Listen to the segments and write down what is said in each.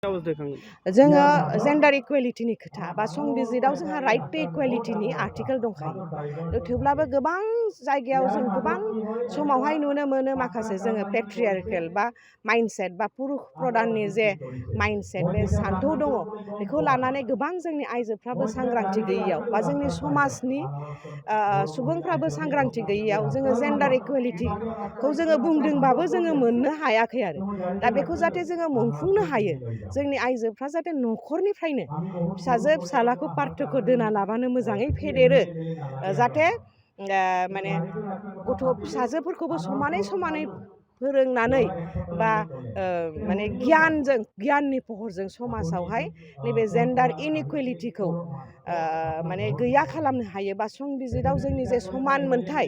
जोङो जेन्डार इकुवेलिटिनि खोथा बा संबिजिराव जोंहा राइट टु इकुवेलिटिनि आर्टिकेल दंखायो थेवब्लाबो गोबां जायगायाव जों गोबां समावहाय नुनो मोनो माखासे जोङो पेट्रियार्केल बा माइन्डसेट बा पुरुष प्रधाननि जे माइन्डसेट बे सान्थौ दङ बेखौ लानानै गोबां जोंनि आइजोफ्राबो सांग्रांथि गैयैयाव बा जोंनि समाजनि सुबुंफ्राबो सांग्रांथि गैयैयाव जोङो जेन्डार इकुवेलिटिखौ जोङो बुंदोंबाबो जोङो मोननो हायाखै आरो दा बेखौ जाहाथे जोङो मोनफुंनो हायो जोंनि आइजोफ्रा जाहाथे न'खरनिफ्रायनो फिसाजो फिसालाखौ पार्थक्य दोना लाबानो मोजाङै फेदेरो जाहाथे माने गथ' फिसाजोफोरखौबो समानै समानै फोरोंनानै बा माने गियाननि महरजों समाजावहाय नैबे जेन्डार इनइकुवेलिटिखौ माने गैया खालामनो हायो बा संबिजिराव जोंनि जे समान मोनथाय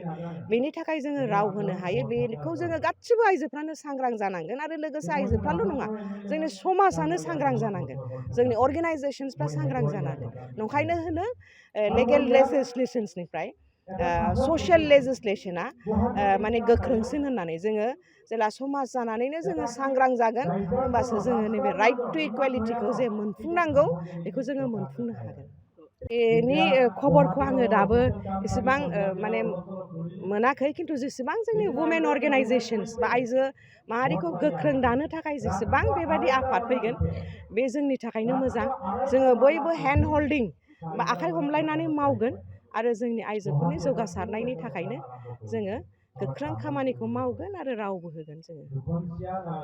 बेनि थाखाय जोङो राव होनो हायो बेखौ जोङो गासिबो आइजोफ्रानो सांग्रां जानांगोन आरो लोगोसे आइजोफ्राल' नङा जोंनि समाजानो सांग्रां जानांगोन जोंनि अर्गेनाइजेसनसफ्रा सांग्रां जानांगोन नंखायनो होनो लेगेल लेजिस्लेशन्सनिफ्राय ससियेल लेजिस्लेशना माने गोख्रोंसिन होननानै जोङो जेला समाज जानानैनो जोङो सांग्रां जागोन होमबासो जोङो नैबे राइट टु इकुवेलिटिखौ जे मोनफुंनांगौ बेखौ जोङो मोनफुंनो हागोन बेनि खबरखौ आङो दाबो एसेबां माने मोनाखै खिन्थु जेसेबां जोंनि वुमेन अर्गेनाइजेसन्स बा आइजो माहारिखौ गोख्रों दानो थाखाय जेसेबां बेबायदि आफाद फैगोन बे जोंनि थाखायनो मोजां जोङो बयबो हेन्ड हल्डिं बा आखाइ हमलायनानै मावगोन आरो जोंनि आइजोफोरनि जौगासारनायनि थाखायनो जोङो गोख्रों खामानिखौ मावगोन आरो रावबो होगोन जोङो